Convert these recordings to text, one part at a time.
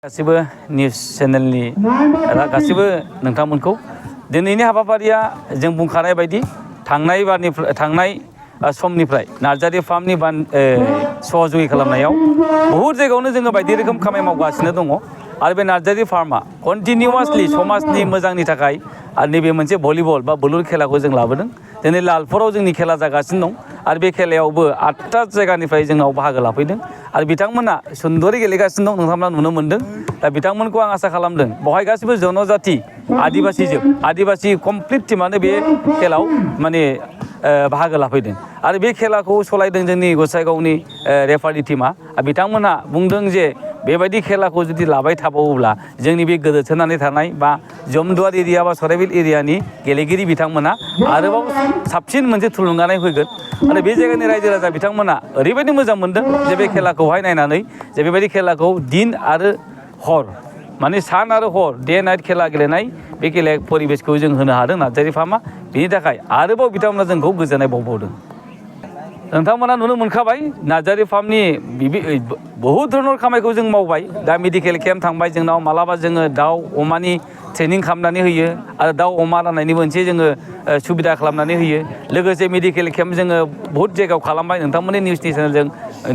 गासिबो निउज चेनेलनि गासिबो नोंथांमोनखौ दिनैनि हाबाफारिया जों बुंखानाय बायदि थांनाय समनिफ्राय नार्जारी फार्मनि सहजुगि खालामनायाव बहुद जायगायावनो जोङो बायदि रोखोम खामानि मावगासिनो दङ आरो बे नार्जारी फार्मा कन्टिनिउवासलि समाजनि मोजांनि थाखाय आरो नैबे मोनसे भलिबल बा बुलुर खेलाखौ जों लाबोदों। दिनै लालपुराव जोंनि खेला जागासिनो दं आरो बे खेलायावबो 8टा जायगानिफ्राय जोंनाव बाहागो लाफैदों आरो बिथांमोना सुंदरै गेलेगासिनो दं। नोंथांमोना नुनो मोन्दों। दा बिथांमोनखौ आं आसा खालामदों बेवहाय गासिबो जनजाति आदिबासि कमप्लिट टिमानो बे खेलायाव माने बाहागो लाफैदों आरो बे खेलाखौ सलायदों जोंनि गसाइगावनि रेफारि टिमा। बिथांमोनहा बुंदों जे बेबायदि खेलाखौ जुदि लाबाय थाबावोब्ला जोंनि बे गोदोसोनानै थानाय बा जमदुवार एरिया बा सराइबिल एरियानि गेलेगिरि बिथांमोना आरोबाव साबसिन मोनसे थुलुंगानाय फैगोन आरो बे जायगानि रायजो राजा बिथांमोना ओरैबायदि मोजां मोनदों जे बे खेलाखौहाय नायनानै जे बेबायदि खेलाखौ दिन आरो हर माने सान आरो हर डे नाइट खेला गेलेनाय बे खेला परिबेसखौ जों होनो हादों नार्जारी फार्मा। बेनि थाखाय आरोबाव बिथांमोना जोंखौ गोजोननाय बावबावदों। नोंथांमोना नुनो मोनखाबाय नार्जारी फार्मनि बहुद धरनर खामानिखौ जों मावबाय। दा मेडिकेल केम्प थांबाय जोंनाव, मालाबा जोङो दाउ अमानि ट्रेनिं खालामनानै होयो आरो दाउ अमा राननायनि मोनसे जोङो सुबिदा खालामनानै होयो। लोगोसे मेडिकेल केम्प जोङो बहुद जायगायाव खालामबाय। नोंथांमोननि निउसनि चेनेलजों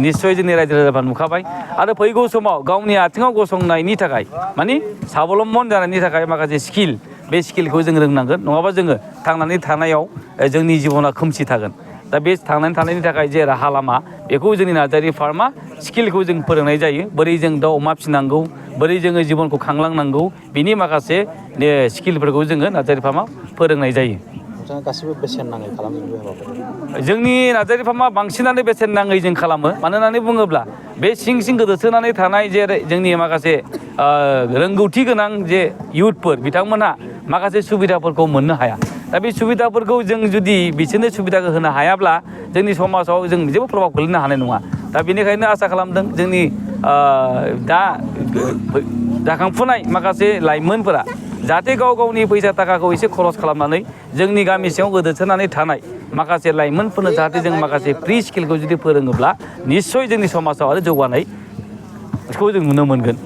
निस्सय जोंनि रायजो राजाफ्रा नुखाबाय आरो फैगौ समाव गावनि आथिङाव गसंनायनि थाखाय माने साबलम्बन जानायनि थाखाय माखासे स्किल, बे स्किलखौ जों रोंनांगोन, नङाबा जोङो थांनानै थानायाव जोंनि जिबना खोमसि थागोन। दा बे थांनानै थानायनि थाखाय जे राहा लामा बेखौ जोंनि नार्जारी फार्मा स्किलखौ जों फोरोंनाय जायो। बोरै जों दाउ अमा फिसिनांगौ, बोरै जोङो जिबनखौ खांलांनांगौ, बिनि माखासे स्किलफोरखौ जोङो नार्जारी फार्मा फोरोंनाय जायो। नोंथाङा गासिबो बेसेन नाङै खालामजोबो हाबाफारि? जोंनि नार्जारी फार्मा बांसिनानो बेसेन नाङै जों खालामो। मानो होननानै बुङोब्ला बे सिं गोदोसोनानै थानाय जे जोंनि माखासे रोंगौथि गोनां जे इयुथफोर बिथांमोनहा माखासे सुबिदाफोरखौ मोननो हाया। दा बे सुबिदाफोरखौ जों जुदि बिसोरनो सुबिदाखौ होनो हायाब्ला जोंनि समाजाव जों जेबो प्रभाब गोलैनो हानाय नङा। दा बेनिखायनो आसा खालामदों जोंनि दा जाखांफुनाय माखासे लाइमोनफोरा जाहाथे गाव गावनि फैसा थाखाखौ एसे खरस खालामनानै जोंनि गामि सिङाव गोदोसोनानै थानाय माखासे लाइमोनफोरनो जाहाथे जों माखासे फ्रि स्किलखौ जुदि फोरोङोब्ला निस्सय जोंनि समाजाव आरो जौगानायखौ जों नुनो मोनगोन।